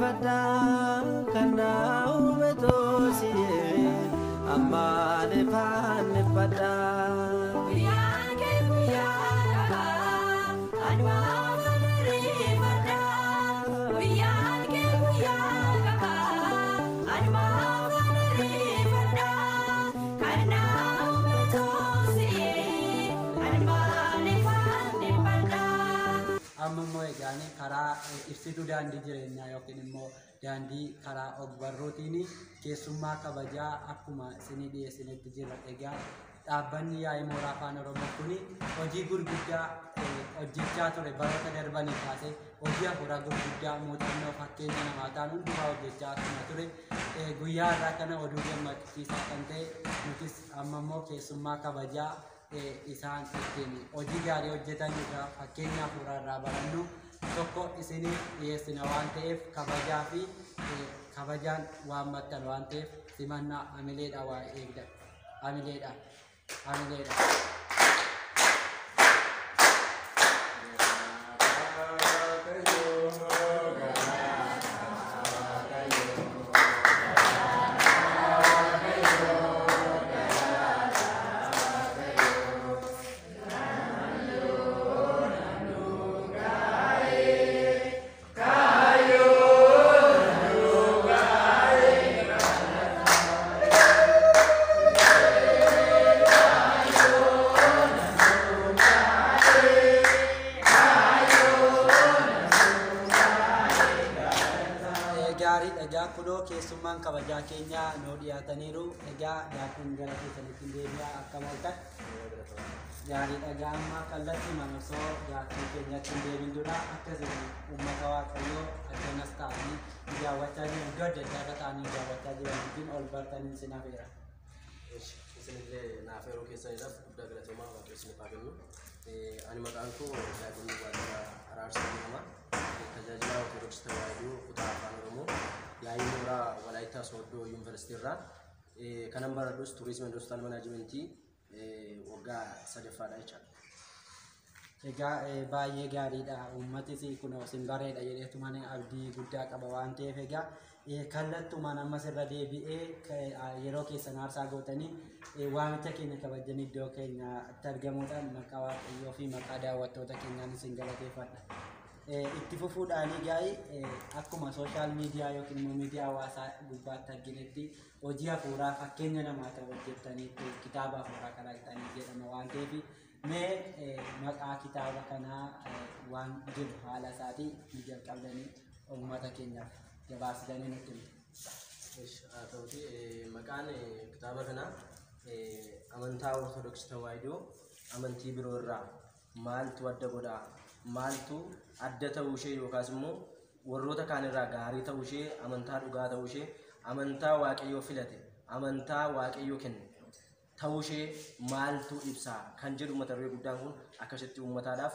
Fannifadha kan na uume. Ammalee fannifadha. Guyyaan kee guyyaadha, ani maafan ariifadha. Guyyaan kee guyyaadha, ani maafan ariifadha. Kan na uume toosii, ani maaliif fannifadha? Amma immoo egaan karaa ibsituu daandii jireenyaa yookiin immoo daandii karaa ogbarruutiin keessummaa kabajaa akkuma isinii dhiyeessinetti jira. Egaa dhaabbanni Yaa'ii Mooraa Afaan Oromoo kun hojii gurguddaa hojjechaa ture baroota darbanii kaasee hojii hafuuraa gurguddaa muuxannoo fakkeenya namaa ta'an hundumaa hojjechaa akkuma ture guyyaa har'aa kana oduu gammachiisaa kan ta'e nutis amma immoo keessummaa kabajaa isaan ittiin hojii gaarii hojjetan irraa fakkeenya hafuuraa irraa barannu tokko isiniif dhiyeessina waan ta'eef kabajaa fi kabajaan waammattan waan ta'eef simannaa amileedha waa eegdan. Amileedha. Amileedha. Gaariidha. Egaa kunoo keessummaan kabajaa keenyaa nuu dhiyaataniiru. Egaa daakun gara keessanitti deebi'aa akkam ooltan. Gaariidha. Egaa amma kallattiimaan osoo gaaffii keenyatti hin deebiin dura akkasuma uummata Waaqayyoo addanas ta'anii daawwachaa jiran iddoo adda addaa irra ta'anii daawwachaa jiran wajjin ol bartanii isin hafeera. Isinillee naaf yeroo keessaniidhaaf guddaa galatoomaa Waaqayyo isiniif haa kennu. Ani maqaan koo Daagimii Waaqaa Araarsaa jedhama. Tajaajila Ortodoksii Tawaahidoo kutaa Afaan Oromoo Yaa'ii Mooraa Walaayittaa Sooddoo Yuunivarsiitii irraa kanan baradhus Tourism and Hospital Management waggaa sadaffaadha jechaadha. Egaa baay'ee gaariidha. Uummatis kunoo isin bareedha jedheetu mana abdii guddaa qaba waan ta'eef egaa kallattumaan ammas irra deebi'ee yeroo keessan aarsaa gootanii waamicha keenya kabajanii iddoo keenyatti argamuudhaan maqaa Waaqayyoo fi maqaa daawwattoota keenyaan isin galateeffadha. Itti fufuudhaan egaa akkuma social media yookiin immoo miidiyaa hawaasaa gubbaatti arginetti hojii hafuuraa fakkeenya namaa ta'u hojjettaniitu kitaaba hafuuraa kalaqxanii jedhama waan ta'eef mee maqaa kitaaba kanaa waan jiru haala isaatii nu jalqabdanii uummata keenyaaf gabaabsitanii nutti himtu. Haa ta'uti maqaan kitaaba kanaa amantaa Ortodoksii Tawaahidoo amantii biroo irraa maaltu adda godhaa? Maaltu adda ta'uu ishee yookaas immoo warroota kaan irraa gaarii ta'uu ishee, amantaa dhugaa ta'uu ishee, amantaa Waaqayyoo filate, amantaa Waaqayyoo kenne ta'uu ishee maaltu ibsaa kan jedhu mata duree guddaan kun akkasitti uummataadhaaf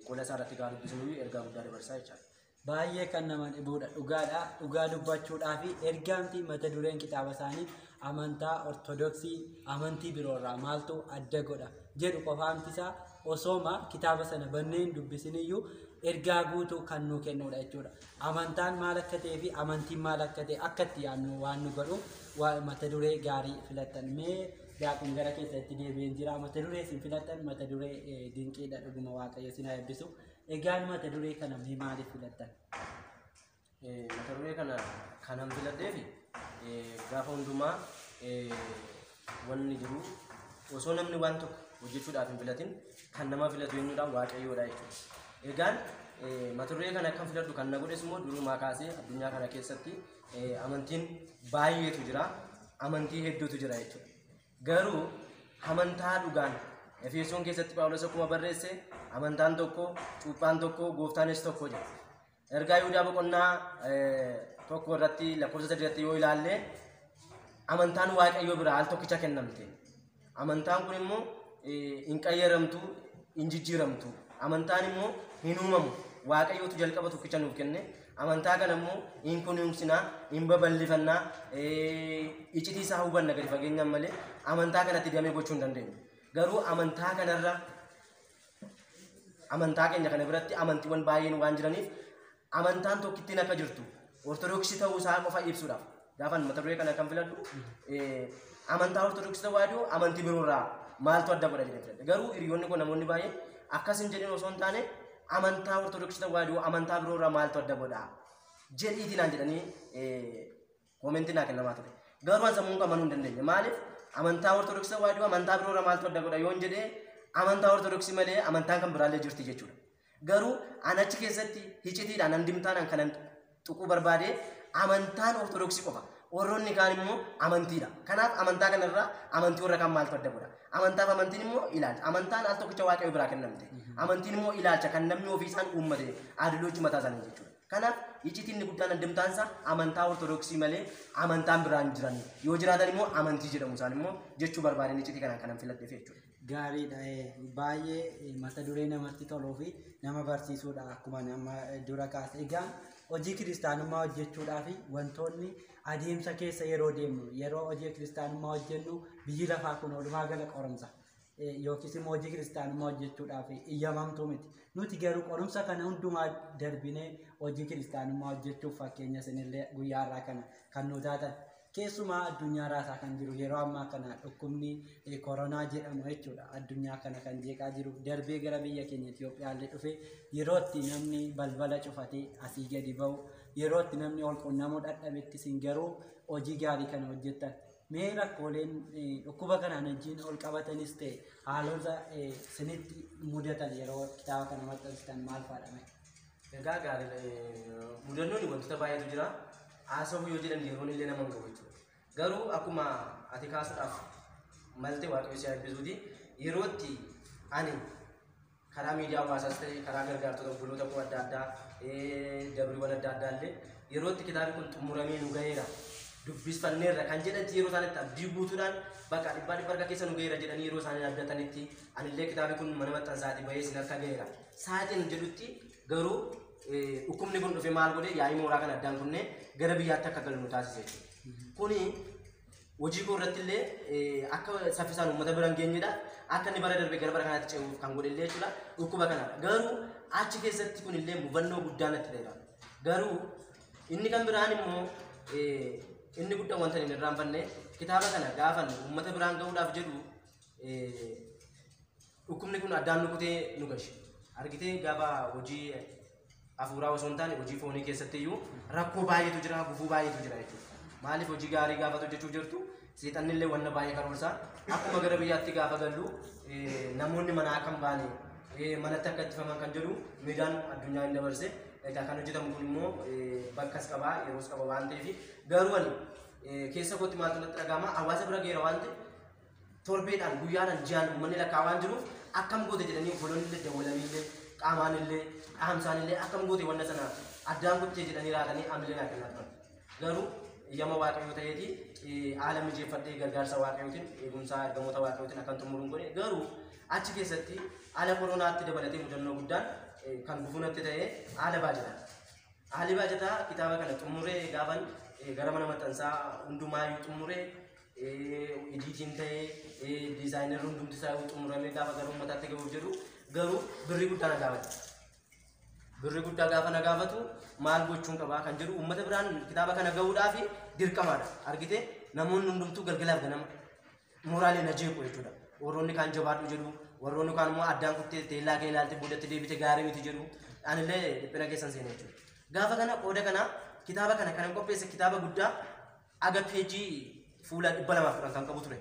qola isaa irratti gaafa dubbisnu ergaa guddaa dabarsaa jechaadha. Baay'ee kan nama dhibuudha. Dhugaadha. Dhugaa dubbachuudhaa fi ergaamti mata dureen kitaaba isaanii amantaa Ortodoksii amantii biroorraa maaltu adda godha jedhu qofaamti isaa osooma kitaaba sana banneen dubbisiniyyuu ergaa guutuu kan nu kennudha jechuudha. Amantaan maal akka ta'ee fi amantiin maal akka ta'e akka itti yaadnu waan nu godhu mata duree gaarii filattan. Mee daakun gara keessatti deebi'een jira. Mata duree isin filattan mata duree dinqiidha dhuguma Waaqayyo isin haa eebbisu. Egaan mata duree kana mee maaliif filattan? Mata duree kana kanan filadheef gaafa hundumaa wanni jiru osoo namni waan tokko hojjechuudhaaf hin filatin kan nama filatu eenyudha? Waaqayyoodha jechuudha. Egaan mata duree kana akkan filadhu kan na godhes immoo durumaa kaasee addunyaa kana keessatti amantiin baay'eetu jira, amantii hedduutu jira jechuudha. Garuu amantaa dhugaan Efesoon keessatti Phaawulos akkuma barreesse amantaan tokko, cuuphaan tokko, gooftaanis tokko jedha. Ergaa Yihudaa boqonnaa 1 irratti lakkoofsa 3 irratti yoo ilaalle amantaan Waaqayyoo biraa al tokkicha kennamte. Amantaan kun immoo hin qayyaramtu, hin jijjiiramtu. Amantaan immoo hin uumamu. Waaqayyootu jalqaba tokkicha nuuf kenne. Amantaa kana immoo hin kunuunsinaa, hin babal'ifannaa, iccitii isaa hubanna gadi fageenyaan malee amantaa kanatti damee gochuu hin dandeenyu. Garuu amantaa kanarra amantaa keenya kana biratti amantiiwwan baay'een waan jiraniif amantaan tokkittiin akka jirtu Ortodoksii ta'uu isaa qofa ibsuudhaaf gaafan mata duree kana kan filadhu amantaa Ortodoksii Tawaahidoo amantii biroorraa maaltu adda godha jedhee filadhe. Garuu hiriyoonni koo namoonni baay'een akkas hin jedhin osoo hin taane amantaa Ortodoksii Tawaahidoo amantaa biroorraa maaltu adda godha jedhiitii naan jedhanii koomentii naa kennamaa ture. Garuu an sammuun amanuu hin dandeenye. Maaliif amantaa Ortodoksii Tawaahidoo amantaa biroorraa maaltu adda godha yoon jedhee amantaa Ortodoksii malee amantaan kan biraallee jirti jechuudha. Garuu an achi keessatti hiccitiidhaan handimtaan kanan tuquu barbaade amantaan Ortodoksii qofa. Warroonni kaan immoo amantiidha. Kanaaf amantaa kanarraa amantii warra kaan maaltu adda godha? Amantaaf amantiin immoo ilaalcha. Amantaan al tokkicha Waaqayyo biraa kennamte. Amantiin immoo ilaalcha kan namni ofii isaan uummate aadilochi mataa isaanii jechuudha. Kanaaf iccitiin inni guddaan andimtaan isaa amantaa Ortodoksii malee amantaan biraan jiran yoo jiraatan immoo amantii jedhamu isaan immoo jechuu barbaadeen iccitii kanaan kanan filadheef jechuudha. Gaariidha. Baay'ee mata duree namatti toluu fi nama barsiisuudha akkuma nama dura kaase. Egaa hojii kiristaanummaa hojjechuudhaaf wantoonni adeemsa keessa yeroo deemnu yeroo hojii kiristaanummaa hojjennu biyyi lafaa kun walumaa gala qorumsa. Yookiis immoo hojii kiristaanummaa hojjechuudhaaf iyyamamtuu miti. Nuti garuu qorumsa kana hundumaa darbinee hojii kiristaanummaa hojjechuuf fakkeenya isinillee guyyaa har'aa kana kan nu taatan. Keessumaa addunyaa raasaa kan jiru yeroo ammaa kana dhukkubni koronaa jedhamu jechuudha. Addunyaa kana kan jeeqaa jiru darbee gara biyya keenya Itiyoophiyaallee dhufe yeroo itti namni balbala cufatee asii gadi ba'u yeroo itti namni ol qunnamuu dadhabetti isin garuu hojii gaarii kana hojjettan. Mee rakkooleen dhukkuba kanaan wajjin ol qabatanis ta'e haalota isinitti mudatan yeroo kitaaba kana maxxansitan maal fa'aadha? Egaa gaariidha. Mudannoon wantoota baay'eetu jira. Haasawuu yoo jedhan yeroon illee nama hin gahu jechuudha. Garuu akkuma ati kaasuudhaaf malte Waaqayyo si eebbisuuti yeroo itti ani karaa miidiyaa hawaasaas ta'e karaa gargaartota obboloota koo adda addaa dabriiwwan adda addaa illee yeroo itti kitaabni kun xumuramee nu gaheera dubbisfanneerra kan jedhanti yeroo isaan itti abdii guutuudhaan bakka dhibbaa dhibba harka keessa nu gaheera jedhanii yeroo isaan abdatanitti anillee kitaabni kun mana maxxansaatii bahee isin harka gaheera. Saaxiin jedhutti garuu dhukkubni kun dhufe maal godhe yaa'ii mooraa kana addaan kunnee gara biyyaatti akka galu nu taasise jechuudha. Kuni hojii koo irratti illee akka saffisaan uummata bira hin geenyedha. Akka inni bara darbee gara bara kanaatti ce'uuf kan godhe illee jechuudha. Dhukkuba kanadha. Garuu achi keessatti kun illee mubannoo guddaa natti ta'eera. Garuu inni kan biraan immoo inni guddaan wanta hin irraanfanne kitaaba kana gaafan uummata biraan gahuudhaaf jedhu dhukkubni kun addaan nu kutee nu gashe. Argitee gaafa hojii hafuuraa osoo hin taane hojii foonii keessatti iyyuu rakkoo baay'eetu jira, gufuu baay'eetu jira jechuudha. Maaliif hojii gaarii gaafa hojjechuuf jirtu seexanni illee wanna baay'ee karoorsa. Akkuma gara biyyaatti gaafa gallu namoonni manaa akka hin baane manatti akka ittifaman kan jedhu miidiyaan addunyaa hin dabarse. Egaa kan hojjetamu kun immoo bakkas qabaa yeroos qaba waan ta'eef garuu ani keessa kootti maaltu natti dhaga'ama hawaasa bira geera waan ta'eef torbeedhaan guyyaadhaan ji'aan uummanni lakkaa'aa waan jiruuf akkam goote jedhanii obboloonni illee dawwalanii illee qaamaan illee dhaamsaan illee akkam goote wanna sana addaan kuttee jedhanii raatanii amilee naa kennaa turan. Garuu iyyama Waaqayyoo ta'eeti haala mijeeffadhee gargaarsa Waaqayyootiin eegumsaa ergamoota Waaqayyootiin akkan xumuruun godhe garuu achi keessatti haala koronaatti dabalatee mudannoo guddaan kan gufuu natti ta'e haala baajataa. Haalli baajataa kitaaba kana xumuree gaafan gara mana maxxansaa hundumaayyuu xumuree ediitiin ta'ee diizaayinarri hundumti isaa xumuramee gaafa gara uummataatti gahuuf jedhu garuu birrii guddaa na gaafate. Birrii guddaa gaafa na gaafatu maal gochuun qabaa kan jedhu uummata biraan kitaaba kana gahuudhaaf dirqamaadha. Argitee namoonni hundumtuu galgalaaf ganama mooraalee na jeequ jechuudha. Warroonni kaan jabaadhu jedhu, warroonni kaan immoo addaan kuttee teellaa kee ilaalte boodatti deebite gaarii miti jedhu. Anillee dhiphina keessan seene jechuudha. Gaafa kana qooda kana kitaaba kana kanan qopheesse kitaaba guddaa aga peejii fuula 210 kan qabu ture.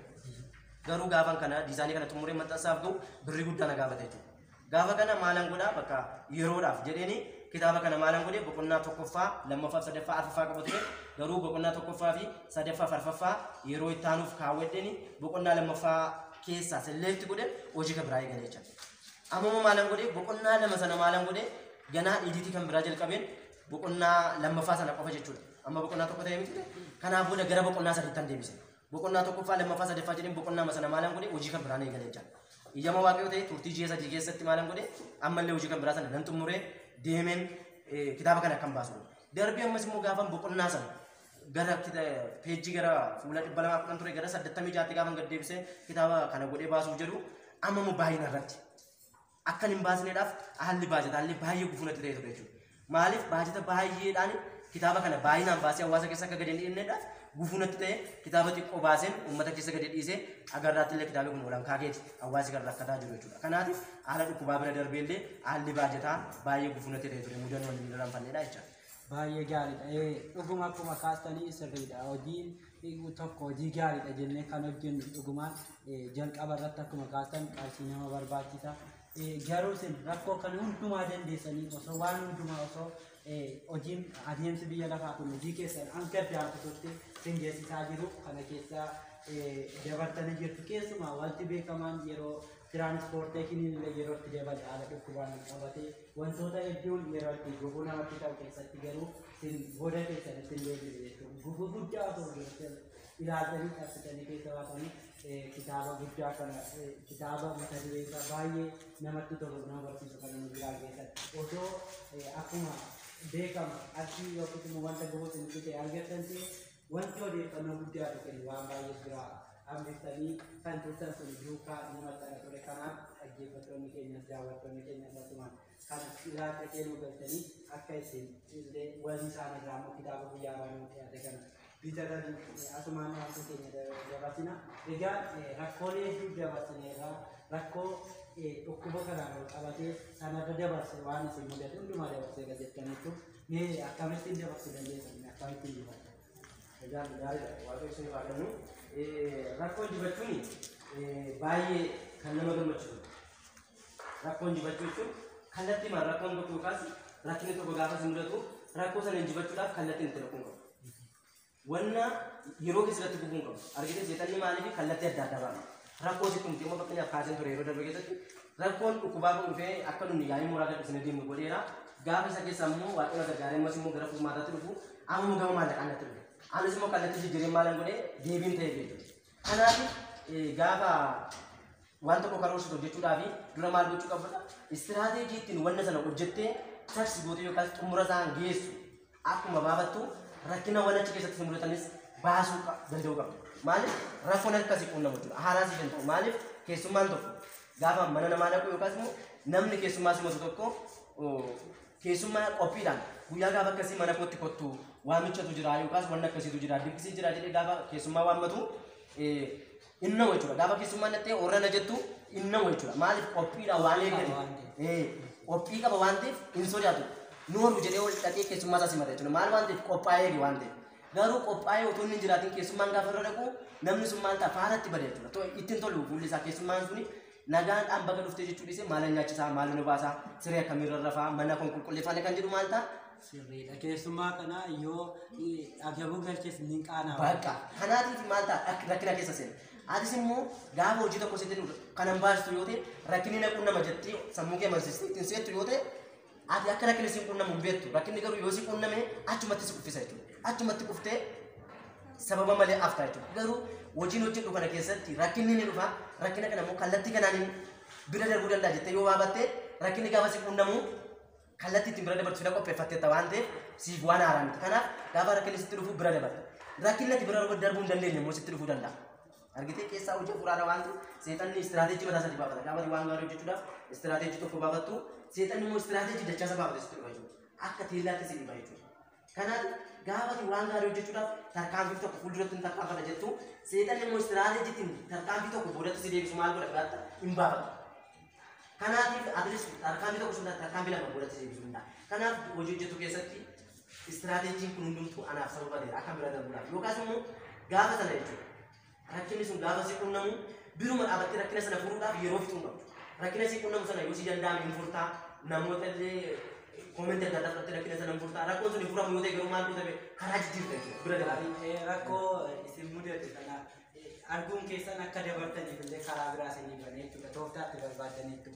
Garuu gaafan kana diizaayinii kana xumuree maxxansaaf gahu birrii guddaa na gaafate jechuudha. Gaafa kana maalan godhaa bakka yeroodhaaf jedheeni kitaaba kana maalan godhee boqonnaa tokkoffaa, lammaffaa, sadaffaa, arfaffaa qabu ture. Garuu boqonnaa tokkoffaa fi sadaffaa, arfaffaa yeroo itti aanuuf kaawwadheeni boqonnaa lammaffaa keessaa select godhee hojii kan biraa eegale jechuudha. Amma immoo maalan godhee boqonnaa lama sana maalan godhee ganaa ediitii kan biraa jalqabeen boqonnaa lammaffaa sana qofa jechuudha. Amma boqonnaa tokko ta'ee miti kanaaf booda gara boqonnaa sadiitti kan deebise. Boqonnaa tokkoffaa, lammaffaa, sadaffaa jedheen boqonnaa sana maalan godhee hojii kan biraan eegale jechuudha. Iyyama Waaqayyoo ta'e turtii ji'a 3 keessatti maalan godhee ammallee hojii kan biraa sana nan xumuree deemeen kitaaba kana akkan baasu. Darbii ammas immoo gaafan boqonnaa sana gara peejii gara fuula 210 ture gara 86 gaafan gad deebisee kitaaba kana godhee baasuuf jedhu amma immoo baay'ina irratti akkan hin baasneedhaaf haalli baajataa illee baay'ee gufuu natti ta'e ture jechuudha. Maaliif baajata baay'eedhaan kitaaba kana baay'inaan baasee hawaasa keessa akka gadi hin dhiifneedhaaf gufuu natti ta'e kitaaba xiqqoo baaseen uummata keessa gadi dhiisee agarraatti illee kitaabni kun olan kaakeeti hawaasi kan rakkataa jiru jechuudha. Kanaatiif haala dhukkubaa bira darbee illee haalli baajataa baay'ee gufuu natti ta'e ture mudannoo hin irraanfannedha jechuudha. Baay'ee gaariidha. Dhuguma akkuma kaastanii sirriidha. Hojiin tokko hojii gaariidha jennee kan hojjennu dhugumaan jalqaba irratti akkuma kaastan qarshii nama barbaachisa. Garuu isin rakkoo kana hundumaa dandeessanii osoo waan hundumaa osoo hojiin adeemsi biyya lafaa kun hojii keessan hanga daaktutti isin geessisaa jiru kana keessa dabartanii jirtu. Keessumaa wanti beekamaan yeroo tiraanspoorteeshiniin illee yeroo itti dabale haala dhukkubaan wal qabatee wantoota hedduun yeroo itti gufuu namatti ta'u keessatti garuu isin booda keessanitti hin deebine jechuudha. Gufuu guddaa osoo geessan ilaaltanii cabsitanii keessa baatanii kitaaba guddaa kana kitaaba mata duree isaa baay'ee namatti tolu nama barsiisu kana nu biraa geessan. Osoo akkuma beekamu qarshii yookiis immoo wanta gufuu isinitti ta'e argattan ta'e wanti odeeffannoo guddaa tokko waan baay'ee biraa hambiftanii kan turtan sun duukaa namatti ala ture. Kanaaf dhaggeeffattoonni keenyas daawwattoonni keenyas asumaan kan ilaalcha kennuu galtanii akka isin illee walii isaan irraa immoo kitaaba guyyaa baanuu dhiyaate kana bitatanii asumaan hawaasa keenya dabarsina. Egaa rakkoolee hedduu dabarsineerra rakkoo dhukkuba kanaan wal qabatee sanarra dabarse waan isin mudate hundumaa dabarseera jettaniitu mee akkamittiin dabarsuu dandeessan akkamittiin dabarsan? Egaa gaariidha. Waaqayyo isiniif haa kennu. Rakkoo injifachuun baay'ee kan nama gammachiisudha. Rakkoo injifachuu jechuun kallattii maal rakkoon tokko yookaas rakkinni tokko gaafa si mudatu rakkoo sana injifachuudhaaf kallattiin itti rakkoon qabu. Wanna yeroo keessatti gufuu hin qabu. Argitee seexanni maaliif kallattii adda addaa ba'a. Rakkoo sitti miti immoo fakkeenyaaf kaaseen ture yeroo darbe keessatti rakkoon dhukkubaa kun dhufee akka nuni yaa'ii mooraa gadhiisnee deemnu godheera. Gaafa isa keessa immoo waaqayyo gargaaree ammas immoo gara furmaataatti dhufu amma immoo gama maallaqaan natti dhufe. Anis immoo kallattii jijjiiree maalan godhee deebiin ta'e jechuudha. Kanaaf gaafa waan tokko karoorsitu hojjechuudhaaf dura maal gochuu qabda? Istiraateejii ittiin wanna sana hojjettee taksi gootee yookaas xumura isaan geessu akkuma baafattu rakkina waan achi keessatti si mudatanis baasuu danda'uu qabda. Maaliif rakkoon akkasii quunnamu jechuudha. Haaraa siif hin ta'u. Maaliif keessummaan tokko gaafa mana namaa dhaqu yookaas immoo namni keessummaa simatu tokko keessummaa qophiidhaan guyyaa gaafa akkasii mana kootti kottu waamichatu jira yookaas wanna akkasiitu jira dinqisii jira jedhee gaafa keessummaa waammatu innamu jechuudha. Gaafa keessummaan dhattee horrana jettu innamu jechuudha. Maaliif qophiidhaan waan eeggate qophii qaba waan ta'eef hin sodaatu. Nooru jedhee ol dhaqee keessummaa isaa simata jechuudha. Maal waan ta'eef qophaa'ee eege waan ta'eef. Garuu qophaa'ee otoo inni hin jiraatin keessummaan gaafa irra dhaqu namni sun maal ta'a faaratti bada jechuudha. Ittiin tolu fuulli isaa keessummaan suni nagaadhaan baga dhuftee jechuu dhiisee maal nyaachisaa maal nu baasaa siree akkamiirra rafaa mana kun qulqulleeffame kan jedhu maal ta'a. Sirriidha. Keessumaa kana yoo agabuu galches ni qaanaa. Bakka kanaatiif maal ta'a rakkina keessa seena. Atis immoo gaafa hojii tokko sitti dhufu kanan baastu yoo ta'e rakkinni na qunnama jettee sammuu kee amansiistee ittiin seettu yoo ta'e ati akka rakkinni si qunnamu hin beektu. Rakkinni garuu yoo si qunname achumatti si kuffisa jechuudha. Achumatti kuftee sababa malee aftaa jechuudha. Garuu hojiin hojjedhu kana keessatti rakkinni ni dhufa. Rakkina kana immoo kallattii kanaan bira darbuu danda'a jettee yoo baafatte rakkinni gaafa si qunnamu kallattii ittiin bira dabartu fida qopheeffatteetta waan ta'eef siif waan haaraa miti. Kanaaf gaafa rakkinni sitti dhufu bira dabarta. Rakkinni ati bira darbuu hin dandeenye immoo sitti dhufuu danda'a. Argitee keessaa hojii furaadha waan ta'eef seexanni istiraateejii mataa isaatti baafata. Gaafa waan gaarii hojjechuudhaaf istiraateejii tokko baafattu seexanni immoo istiraateejii dachaasa baafate sitti dhufa jechuudha. Akka teellaatti si dhiba jechuudha. Kanaaf gaafa ati waan gaarii hojjechuudhaaf tarkaanfii tokko fuulduratti hin tarkaanfata jettu seexanni immoo istiraateejii ittiin tarkaanfii tokko boodatti si deebisu maal godha gaafa hin baafatu. Kanaatiif atilis tarkaanfii tokko sun tarkaanfii lama boodatti si deebisuu danda'a. Kanaaf hojii hojjetu keessatti istiraateejiin kun hundumtuu anaaf sababa ta'eera akka bira darbuudhaaf yookaas immoo gaafa sana jechuudha. Rakkinni sun gaafa si qunnamu biruma dhaabattee rakkina sana furuudhaaf yeroo fixuu hin qabdu. Rakkina si qunnamu sana yoo si danda'ame hin furtaa namoota illee koomentii adda addaa fudhattee rakkina sana hin furtaa rakkoon sun hin furamu yoo ta'e garuu maal goota karaa jijjiirta jechuudha bira darbuudha. Rakkoo isin mudate kana arguun keessan akka dabartaniif illee karaa biraa isinii bane jechuudha. Tooftaatti barbaaddaniittu.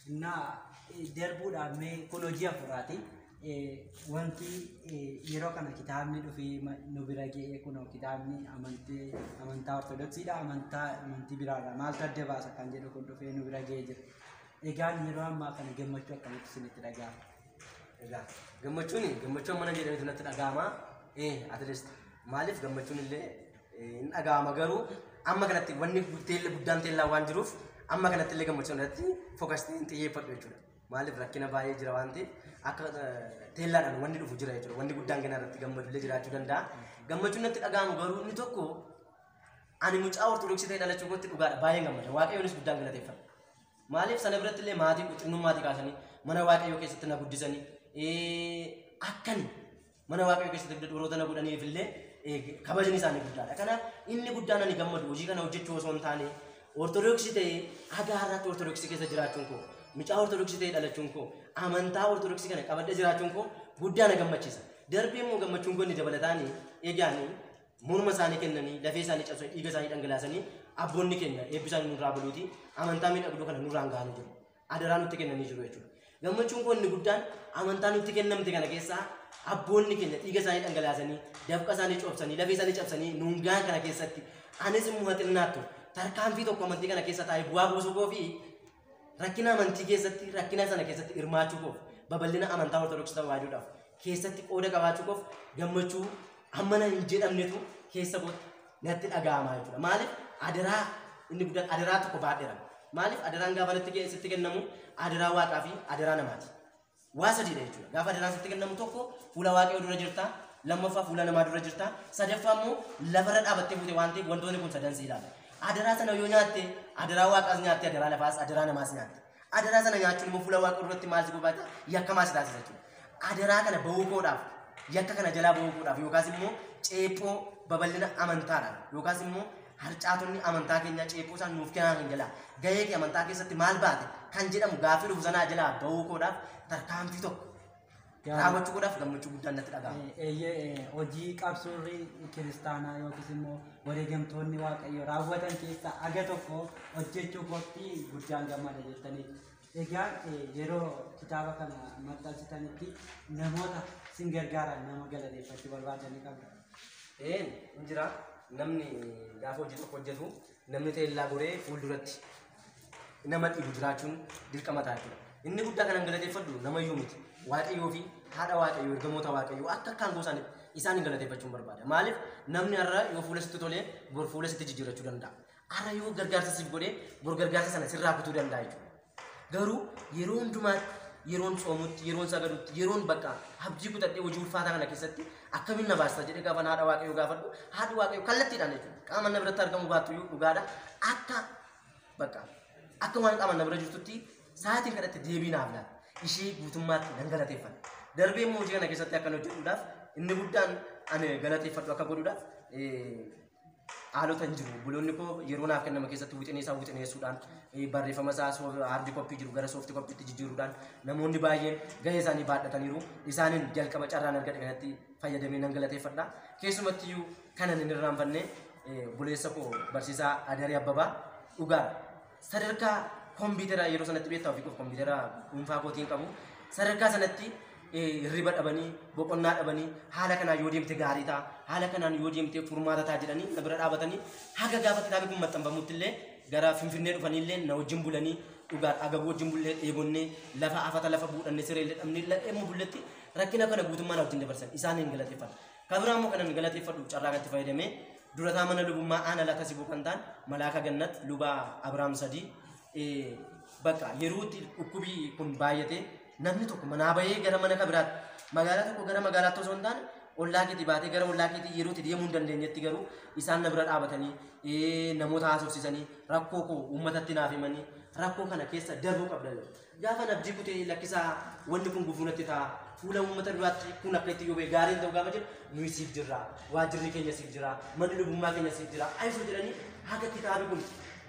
Innaa darbuudhaaf mee kun hojii afuraati. Wanti yeroo kana kitaabni dhufee nu bira ga'ee kun kitaabni amantii amantaa ortodoksiidha amantaa amantii biraarraa maaltu adda baasa kan jedhu kun dhufee nu bira ga'ee jira. Egaan yeroo ammaa kana gammachuu akkamitti isinitti dhaga'ama? Egaa gammachuun gammachuun mana jedhametu natti dhaga'ama. At least maaliif gammachuun illee hin dhaga'ama garuu amma kanatti wanni guddaan teellaa waan jiruuf amma kanatti illee gammachuun irratti focus ta'ee hin xiyyeeffadhu jechuudha. Maaliif rakkina baay'ee jira waan ta'eef Akka teellaadhaan wanni dhufu jira jechuudha. Wanni guddaan ganaa irratti gammadullee jiraachuu danda'a. Gammachuun natti dhaga'amu garuu inni tokko ani mucaa Ortodoksii ta'e dhalachuu kootti dhugaadha. Baay'een gammada. Waaqayyoonis guddaan galateeffadha. Maaliif sana biratti illee maatii xinnummaatii kaasanii mana Waaqayyoo keessatti na guddisanii akkani mana Waaqayyoo keessatti warroota na godhaniif illee kabajni isaanii guddaadha. Kanaaf inni guddaan ani gammadu hojii kana hojjechuu osoo hin taane Ortodoksii ta'ee haga har'aatti Ortodoksii keessa jiraachuun koo, mucaa Ortodoksii ta'ee dhalachuun koo, amantaa Ortodoksii kana qabadhee jiraachuun koo guddaa na gammachiisa. Darbee immoo gammachuun koo inni dabalataanii eegaanii morma isaanii kennanii, lafee isaanii cabsanii, dhiiga isaanii dhangalaasanii abboonni keenya eebbi isaanii nurraa buluuti amantaa miidhagduu kana nurraan gahanii jiru. Adaraa nutti kennanii jiru jechuudha. Gammachuun koo inni guddaan amantaa nutti kennamte kana keessaa abboonni keenya dhiiga isaanii dhangalaasanii, dafqa isaanii coobsanii, lafee isaanii cabsanii nuun gahan kana keessatti anis immoo haxinnaattu tarkaanfii tokko amantii kana keessa taa'ee bu'aa buusuu koo fi rakkina amantii keessatti rakkina sana keessatti hirmaachuu koof babal'ina amantaa Ortodoksii tawaahidoodhaaf keessatti qooda qabaachuu koof gammachuu hammana hin jedhamnetu keessa kootti natti dhaga'ama jechuudha. Maaliif adaraa inni guddaan adaraa tokko baadheera. Maaliif adaraan gaafa natti sitti kennamu adaraa waaqaa fi adaraa namaati. Waa sadiidha jechuudha. Gaafa adaraan sitti kennamu tokko fuula waaqayyoo dura jirta, lammaffaa fuula namaa dura jirta, sadaffaa immoo lafarra dhaabattee buute waan ta'eef wantoonni kun sadan si ilaala. Adaraa sana yoo nyaatte adaraa waaqaas nyaatte, adaraa lafaas, adaraa namaas nyaatte. Adaraa sana nyaachuun immoo fuula waaqa duratti maal si gobaata? Yakkamaa si taasisa jechuudha. Adaraa kana bahuu koodhaaf, yakka kana jalaa bahuu koodhaaf yookaas immoo ceephoo babal'ina amantaadhaan yookaas immoo harcaatonni amantaa keenya ceephoo isaan nuuf kennan kan jalaa gahee kee amantaa keessatti maal baate kan jedhamu gaaffii dhufu sanaa jalaa bahuu koodhaaf tarkaanfii tokko raawwachuu koodhaaf gammachuu guddaan natti dhaga'ama. Eeyyee, hojii qabsoorri kiristaanaa yookiis immoo wareegamtoonni waaqayyo raawwatan keessaa aga tokko hojjechuu kootti guddaan gammada jettanii. Egaa yeroo kitaaba kana maxxansitanitti namoota sin gargaaran nama galateeffachuu barbaadanii qabdu. Een hin jira, namni gaafa hojii tokko hojjetu namni teellaa goree fuulduratti nama dhiibu jiraachuun dirqama ta'a jechuudha. Inni guddaa kanan galateeffadhu namayyuu miti. Waaqayyoo fi haadha waaqayyoo, ergamoota waaqayyoo akka akkaan goosaan isaan hin galateeffachuun barbaada. Maaliif namni har'a yoo fuula sitti tolee bor fuula sitti jijjiirrachuu danda'a. Har'a yoo gargaarsa siif godhee bor gargaarsa sana sirraa kutuu danda'a jechuudha. Garuu yeroo hundumaatti yeroon tsoomutti, yeroon sagadutti, yeroon bakka abdii kutadhee hojii ulfaataa kana keessatti akkamiin na baasta jedhee gaafa haadha waaqayyoo gaafadhu, haadhi waaqayyoo kallattiidhaan jechuudha. Qaama na biratti argamu baattu iyyuu dhugaadha. Akka bakka akka waan qaama na bira jirtutti sa'aatiin kanatti deebii naaf laata. Ishee guutummaatti nan galateeffadha. Darbee immoo hojii kana keessatti akkan hojjechuudhaaf inni guddaan ani galateeffadhu akka godhuudhaaf haalota hin jiru. Buloonni koo yeroo naaf kennama keessatti wixinee isaa wixineessuudhaan barreeffama isaa hard copy jiru gara soft copytti jijjiiruudhaan namoonni baay'een gahee isaanii baadhataniiru. Isaaniin jalqaba carraan argadhe kanatti fayyadamee nan galateeffadha. Keessumattiyyuu kanan hin irraanfanne buleessa koo barsiisaa Adaree Abbabaa dhugaadha. Sadarkaa kompiitara yeroo sanatti beektaa ofii qofa kompiitara dhuunfaa kootiin qabu. Sadarkaa sanatti hirriba dhabanii boqonnaa dhabanii haala kanaan yoo deemte gaarii ta'a, haala kanaan yoo deemte furmaata ta'a jedhanii na bira dhaabatanii haga gaafa kitaabni kun maxxanfamutti illee gara Finfinnee dhufanii illee na wajjin bulanii dhugaa agabuu wajjin bullee dheebonnee lafa afata lafa buudhannee siree illee dhabnee dhemmu bulletti rakkina kana guutummaa na wajjin dabarsan isaaniin galateeffadha. Kan biraa immoo kanan galateeffadhu carraa kanatti fayyadamee durataa mana lubummaa aanaa laata sibuu kan ta'an Malaaka Gannat Lubaa Abiraam Sadii bakka yeroo itti dhukkubii kun baay'ate namni tokko manaa bahee gara mana kabiraatti magaalaa tokko gara magaalaatti osoo hin taane ollaa keetii baatee gara ollaa keetii yeroo itti deemuu hin dandeenyetti garuu isaan na bira dhaabatanii namoota haasofsiisanii rakkoo koo uummatatti naaf himanii rakkoo kana keessa darbuu qabda. Gaafa abdii kutee lakkisaa wanni kun gufuu natti ta'a fuula uummata duraatti kun akka itti yoo ba'e gaariin ta'u gaafa jedhu nuyi siif jirra, waajjirri keenya siif jira, manni lubummaa keenya siif jira ayisoo jedhanii haga kitaabi kun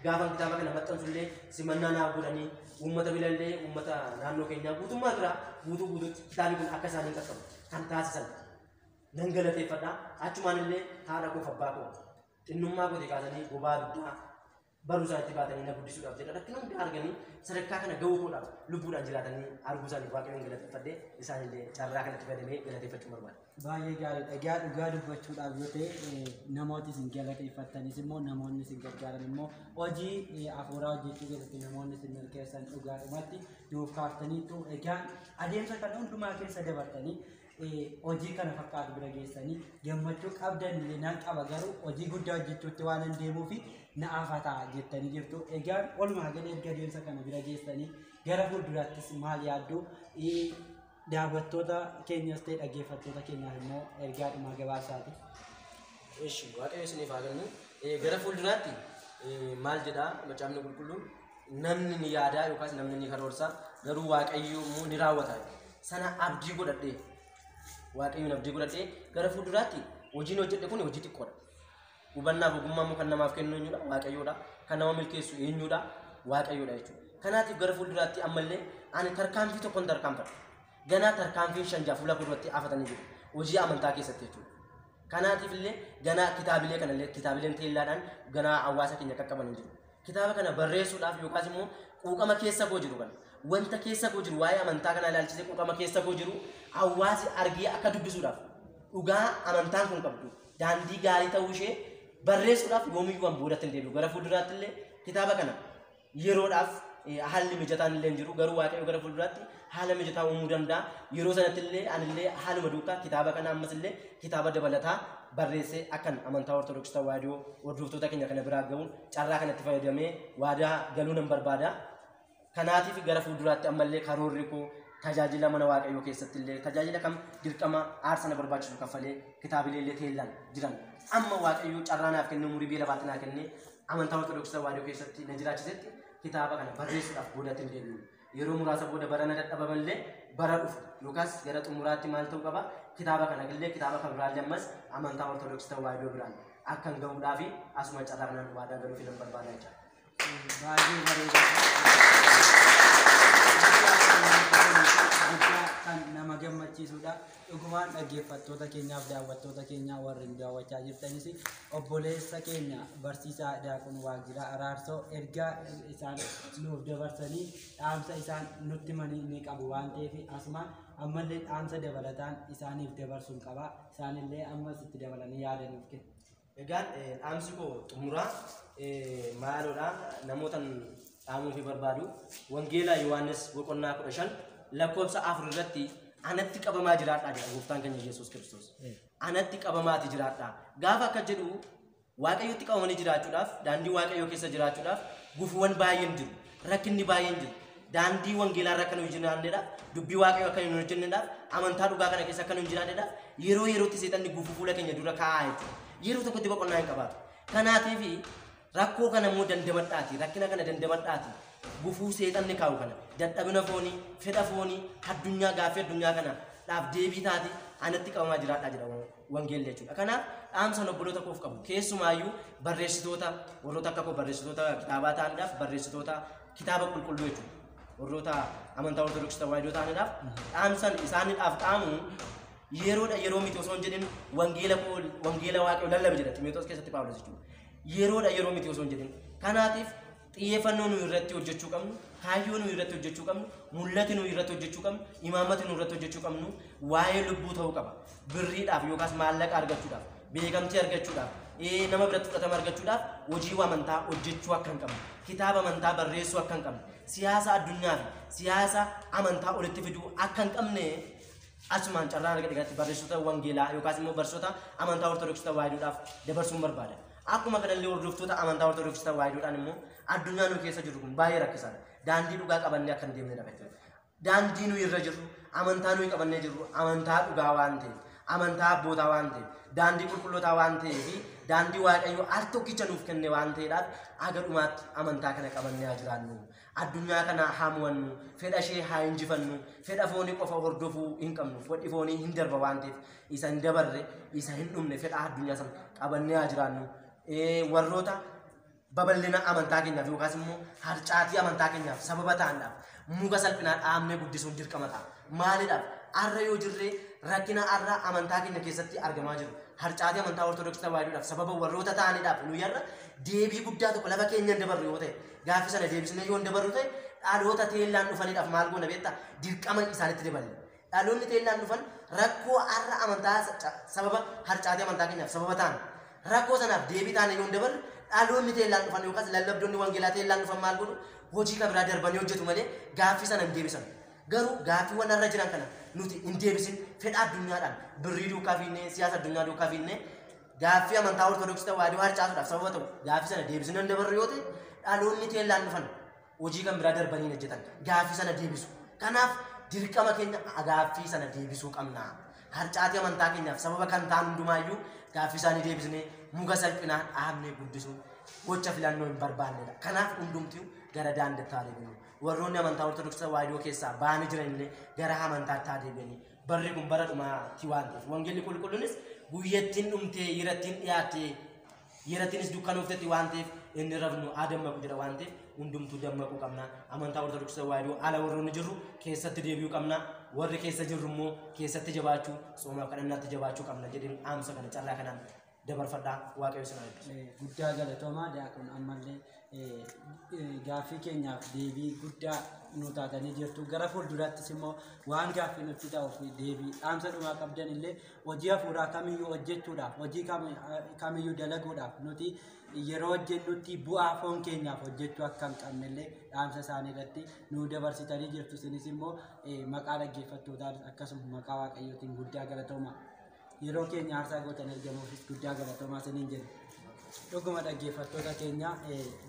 gaafa kitaaba kana maxxansullee simannaa naaf godhanii uummata bilallee uummata naannoo keenyaa guutummaa bira guutuu guutuutti kitaabni kun akka isaanii qaqqabu kan taasisan nan galateeffadha. Achumaan illee haadha koof abbaa koo xinnummaa kooti kaasanii bobaa duddaa baruu isaaniitti baatanii na guddisuudhaaf jedha rakkina hunda arganii sadarkaa kana gahuu koodhaaf lubbuudhaan jiraatanii arguu isaanii waaqayyoon galateeffadhee isaanillee carraa kanatti fayyadamee galateeffachuu barbaada. Baay'ee gaariidha. Egaa dhugaa dubbachuudhaaf yoo ta'e namooti isin galateeffattanis immoo namoonni isin gargaaran immoo hojii hafuuraa hojjechuu keessatti namoonni isin milkeessan dhugaadhumatti nuuf kaaftaniitu. Egaa adeemsa kana hundumaa keessa dabartanii hojii kana fakkaatu bira geessanii gammachuu qabdan illee nan qaba garuu hojii guddaa hojjechuutti waan hin deemuufi na afataa jettanii jirtu. Egaa walumaa gala erga adeemsa kana bira geessanii gara fuulduraattis maal yaaddu? Daawwattoota keenyas ta'e dhaggeeffattoota keenyaaf immoo ergaa dhumaa gabaasaati. Eshi Waaqayyo isiniif haa kennu. Gara fuulduraatti maal jedhaa macaafni qulqulluun namni ni yaadaa yookaas namni ni karoorsa garuu Waaqayyo immoo ni raawwata. Sana abdii godhadhee Waaqayyoon abdii godhadhee gara fuulduraatti hojiin hojjedhe kun hojii xiqqoodha. Hubannaaf ogummaa immoo kan namaaf kennu eenyudha? Waaqayyoodha. Kan nama milkeessu eenyudha? Waaqayyoodha jechuudha. Kanaatiif gara fuulduraatti ammallee ani tarkaanfii tokkoon tarkaanfadha. Ganaa tarkaanfiin 5 fuula fuulduratti afatanii jiru. Hojii amantaa keessatti jechuudha. Kanaatiif illee ganaa kitaabilee kanallee kitaabileen teellaadhaan ganaa hawaasa keenya qaqqabanii jiru. Kitaaba kana barreessuudhaaf yookaas immoo quuqama keessa koo jiru kana wanta keessa koo jiru waa'ee amantaa kana ilaalchisee quuqama keessa koo jiru hawaasi argee akka dubbisuudhaaf dhugaa amantaan kun qabdu daandii gaarii ta'uu ishee barreessuudhaaf yoomiyyuu waan boodatti hin deebi'u. Gara fuulduraatti illee kitaaba kana yeroodhaaf haalli mijataan illee hin jiru garuu Waaqayyo gara fuulduraatti haala mijataa uumuu danda'a. Yeroo sanatti illee anillee haaluma duukaa kitaaba kana ammas illee kitaaba dabalataa barreessee akkan amantaa Ortodoksii Tawaahidoo hordoftoota keenya kana biraa gahuun carraa kanatti fayyadamee waadaa galuu nan barbaada. Kanaatiif gara fuulduraatti ammallee karoorri koo tajaajila mana Waaqayyoo keessatti illee tajaajila kam dirqama aarsaa na barbaachisu kaffalee kitaabilee illee teellaan jiran amma Waaqayyoo carraa naaf kennee umurii biyya lafaatti naa kennee amantaa Ortodoksii Tawaahidoo keessatti na jiraachisetti kitaaba kana barreessuudhaaf boodatti hin deebi'u. Yeroo muraasa booda bara na dadhabamallee bara dhufu yookaas gara xumuraatti maal ta'uu qaba kitaaba kana illee kitaaba kan biraallee ammas amantaa Ortodoksii Tawaahidoo biraan akkan gahuudhaaf asuma carraa kanaan waadaa galuuf nan barbaada jechuudha. Baay'ee bareedaa. Guddaa kan nama gammachiisudha. Dhugumaan dhaggeeffattoota keenyaaf daawwattoota keenyaa warri nu daawwachaa jirtanis obboleessa keenya barsiisaa Daaqon Waaqjiraa Araarsoo ergaa isaan nuuf dabarsanii dhaamsa isaan nutti himanii ni qabu waan ta'eef asuma ammallee dhaamsa dabalataan isaaniif dabarsuun qaba. Isaanillee ammas itti dabalanii yaadanuuf kennu. Egaan dhaamsi koo xumuraa maaloodha namootan dhaamuu fi barbaadu Wangeelaa Yohaannis boqonnaa 15 lakkoofsa 4 irratti anatti qabamaa jiraadhaa jedha gooftaan keenya Yesuus Kiristoos. Anatti qabamaati jiraadhaa. Gaafa akka jedhu Waaqayyotti qabamanii jiraachuudhaaf daandii Waaqayyoo keessa jiraachuudhaaf gufuuwwan baay'een jiru. Rakkinni baay'een jiru. Daandii wangeelaa irra akka nu hin jiraanneedhaaf dubbii Waaqayyoo akka nu hin hojjenneedhaaf amantaa dhugaa kana keessa akka nu hin jiraanneedhaaf yeroo yerootti seexanni gufuu fuula keenya dura kaa'aa jechuudha. Yeroo tokkotti boqonnaa hin qabaatu. Kanaatiif rakkoo kana immoo dandamadhaati. Rakkina kana dandamadhaati. Gufuu seexanni kaa'u kana dadhabina foonii, fedha foonii, addunyaa gaaffii addunyaa kana dhaaf deebii taati anatti qabamaa jiraadhaa jedha wangeelli jechuudha. Kanaaf dhaamsan obboloota koof qabu. Keessumaayyuu barreessitoota warroota akka koo barreessitoota kitaabaa ta'aniidhaaf barreessitoota kitaaba qulqulluu jechuudha. Warroota amantaa Ortodoksii Tawaahidoo ta'aniidhaaf dhaamsan isaaniidhaaf dhaamu yeroodha yeroo miti osoo hin jedhin wangeela koo wangeela Waaqayyoo lallabe jedha Ximotewos keessatti Phaawulos jechuudha. Yeroodha yeroo miti osoo hin jedhin. Kanaatiif xiyyeeffannoo nuyi irratti hojjechuu qabnu, kaayyoo nuyi irratti hojjechuu qabnu, mul'ati nuyi irratti hojjechuu qabnu, imaammati nuyi irratti hojjechuu qabnu waa'ee lubbuu ta'uu qaba. Birriidhaaf yookaas maallaqa argachuudhaaf, beekamtii argachuudhaaf, nama biratti fudhatama argachuudhaaf hojii amantaa hojjechuu akka hin qabne, kitaaba amantaa barreessuu akka hin qabne, siyaasa addunyaa fi siyaasa amantaa walitti fiduu akka hin qabne asumaan carraan argadhe kanatti barreessitoota wangeelaa yookaas immoo barsiisota amantaa Ortodoksii Tawaahidoodhaaf dabarsuun barbaada. Akkuma kanallee hordoftoota amantaa Ortodoksii Tawaahidoodhaan immoo addunyaa nu keessa jirru kun baay'ee rakkisaadha. Daandii dhugaa qabannee akka hin deemnedha jechuudha. Daandii nuyi irra jirru, amantaa nuyi qabannee jirru, amantaa dhugaa waan ta'eef, amantaa abbootaa waan ta'eef, daandii qulqullootaa waan ta'eef fi daandii Waaqayyoo al tokkicha nuuf kenne waan ta'eedhaaf aga dhumaatti amantaa kana qabannee haa jiraannu. Addunyaa kana haa mo'annu, fedha ishee haa injifannu, fedha foonii qofa hordofuu hin qabnu, fedhi foonii hin darba waan ta'eef isa hin dabarre, isa hin dhumne fedha addunyaa sana qabannee haa jiraannu. Warroota babal'ina amantaa keenyaaf yookaas immoo harcaatii amantaa keenyaaf sababa ta'aniidhaaf muka salphinaa dhaabnee guddisuun dirqama ta'a. Maaliidhaaf? Arra yoo jirree rakkina arra amantaa keenya keessatti argamaa jiru. Harcaatii amantaa Ortodoksii Tawaahidoodhaaf sababa warroota ta'aniidhaaf nuyi har'a deebii guddaa tokko lafa keenya hin dabarru yoo ta'e gaaffii sana deebisnee yoo hin dabarru ta'e dhaloota teellaan dhufaniidhaaf maal goona beektaa? Dirqama isaanitti daballe. Dhaloonni teellaan dhufan rakkoo arra amantaa sababa harcaatii amantaa keenyaaf sababa ta'an rakkoo sanaaf deebii taane yoo hin dabarre dhaloonni teellaan dhufan yookaas lallabdoonni wangeelaa teellaan dhufan maal godhu hojii kan biraa darbanii hojjetu malee gaaffii sana hin deebisan. Garuu gaaffiiwwan har'a jiran kana nuti hin deebisin fedha addunyaadhaan birrii duukaa fiinnee siyaasa addunyaa duukaa fiinnee gaaffii amantaa Ortodoksii Tawaahidoo harcaasuudhaaf sababa ta'u gaaffii sana deebisnee hin dabarru yoo ta'e dhaloonni teellaan dhufan hojii kan biraa darbanii hin hojjetan gaaffii sana deebisu. Kanaaf Dirqama keenya gaaffii sana deebisuu qabna. Harcaatii amantaa keenyaaf sababa kan ta'an hundumaayyuu gaaffii isaanii deebisnee muka salphinaan dhaabnee guddisuun gocha filannoo hin barbaannedha. Kanaaf hundumtuu gara daandiitti haa deebinu. Warroonni amantaa Ortodoksii Tawaahidoo keessaa ba'anii jiran illee gara amantaatti haa deebi'anii. Barri kun bara dhumaatti waan ta'eef wangeelli qulqulluunis guyyattiin dhumtee yerattiin dhiyaattee yerattiinis dukkanooftetti waan ta'eef inni rafnu haa dammaqu jedha waan ta'eef hundumtuu dammaquu qabna. Amantaa Ortodoksii Tawaahidoo ala warroonni jirru keessatti deebi'uu qabna. Warri keessa jirru immoo keessatti jabaachuu, soomaaf kadhannaatti jabaachuu qabna jedheen dhaamsa kana carraa kanaan dabarfadhaa. Waaqayyo isin haa eebbisu. Guddaa galatoomaa Diyaaqoon, ammallee gaaffii keenyaaf deebii guddaa nu taatanii jirtu. Gara fuuldurattis immoo waan gaaffii nutti ta'uuf deebii dhaamsa dhumaa qabdan illee, hojii hafuuraa kamiyyuu hojjechuudhaaf, hojii kamiyyuu dalaguudhaaf, nuti yeroo hojjennutti bu'aa foon keenyaaf hojjechuu akka hin qabne illee dhaamsa isaanii irratti nu dabarsitanii jirtu. Isinis immoo maqaa dhaggeeffattootaan akkasuma maqaa Waaqayyootiin guddaa galatoomaa. Yeroo keenya aarsaa gootan argamuufis guddaa galatoomaa isiniin jenna. Dhuguma dhaggeeffattoota keenya,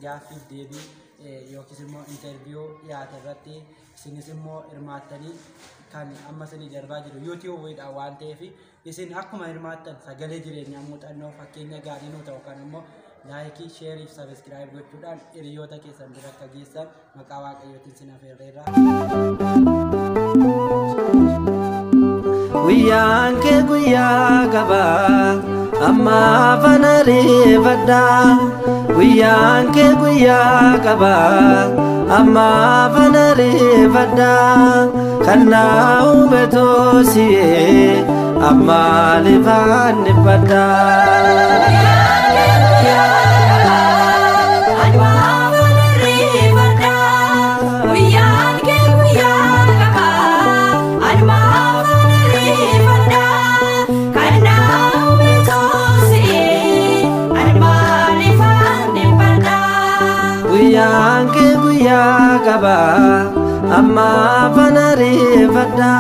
gaaffiif deebii yookiis immoo interview dhiyaate irratti isinis immoo hirmaattanii kan amma isinii darbaa jiru YouTubeiidhaan waan ta'eef, isin akkuma hirmaattan sagalee jireenyaa muuxannoo fakkeenya gaarii nuu ta'u kan immoo like, share fi subscribe gochuudhaan hiriyoota keessan bira akka geessan maqaa Waaqayyootiin sin affeerreerra. Guyyaan kee guyyaa qaba, ammaaf ana ariifadha. Guyyaan kee guyyaa qaba, ammaaf ana ariifadha. Kan na uume toosiyee ammaaliif dhiphadha. Guyyaan kee guyyaa qaba, ani maafan ariifadha. Guyyaan kee guyyaa qaba, ani maafan ariifadha. Kan na uume toosiyee, ani maaliifan dhiphadha? Guyyaan kee guyyaa qaba, ammaaf ana ariifadha.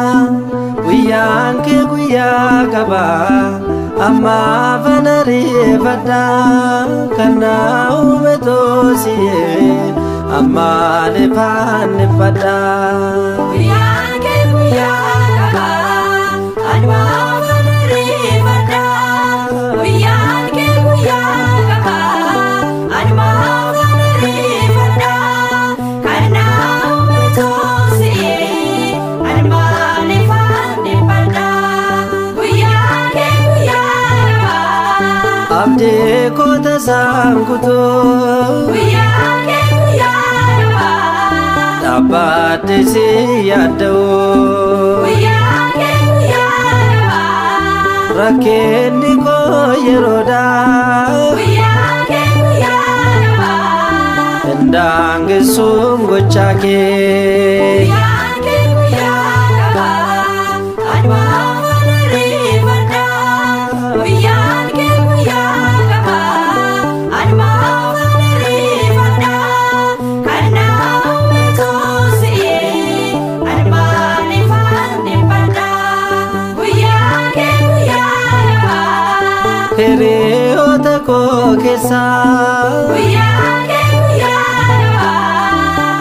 Guyyaan kee guyyaa qaba, ammaaf ana ariifadha. Kan na uume toosiyee ammaaliif dhiphadha. Guyyaan kee guyyaa qaba, ani maafan ariifadha. Guyyaan kee guyyaa qaba, ani maafan ariifadha. Kan na uume toosiyee, ani maaliifan dhiphadha? Guyyaan kee guyyaa qaba. Abdii koo tasaan kutuu Guyyaan kee guyyaa qaba. dhaabbadhe si yaadda'u. Guyyaan kee guyyaa qaba. Rakkinni koo yeroodha. Guyyaan kee guyyaa qaba. Hin gochaa kee. Guyyaan kee guyyaa qaba. Ani maafan ariifadha. Guyyaan kee guyyaa qaba. Ani maafan ariifadha. Kan na uume toosiyee, ani maaliifan dhiphadha? Guyyaan kee guyyaa qaba. Hiriyoota koo keessaa Guyyaan kee guyyaa qaba.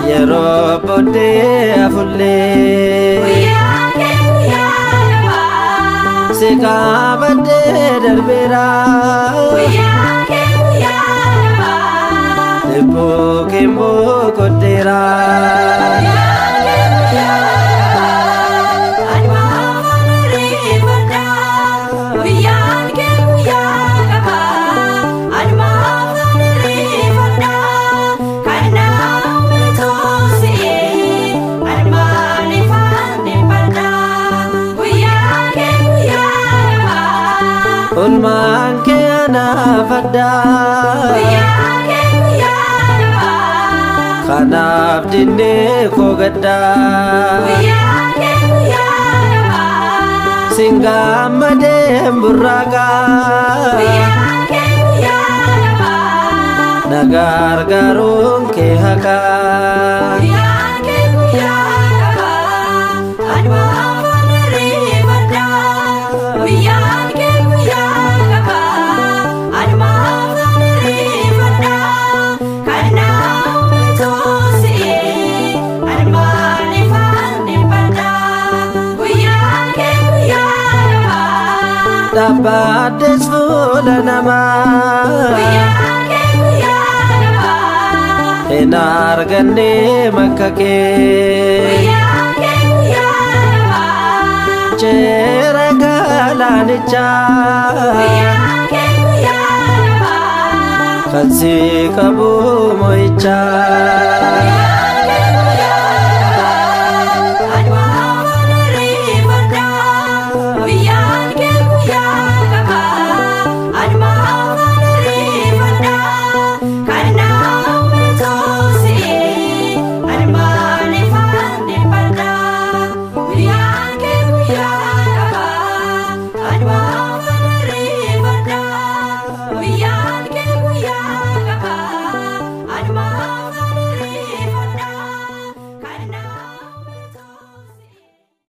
yeroo booddee afullee Guyyaan kee guyyaa qaba. Si qabadhee darbeera. Guyyaan kee guyyaa qaba. Lubbuu kee boqoddeera. Guyyaan kee guyyaa qaba. Ani maafan ariifadha. Guyyaan kee guyyaa qaba. Ani maafan ariifadha. Kan na uume toosiyee, ani maaliifan dhiphadha? Guyyaan kee guyyaa qaba. Olmaan kee anaaf adda. Guyyaan kee guyyaa qaba. Kanaaf dinnee koo gadda. Guyyaan kee guyyaa qaba. Sin gammadeen burraaqa. Guyyaan kee guyyaa qaba. Na gargaaruun kee haqa. Guyyaan kee guyyaa qaba. Ani maafan ariifadha. Guyyaan kee guyyaa qaba. Ani maafan ariifadha. Kan na uume toosiyee, ani maaliifan dhiphadha? Barbaaddes fuula namaa. Guyyaan kee guyyaa gabaa. Hin arganne makka kee. Guyyaan kee guyyaa gabaa. Ceera galaanichaa. Guyyaan kee guyyaa gabaa. Kan si qabu mo'ichaa.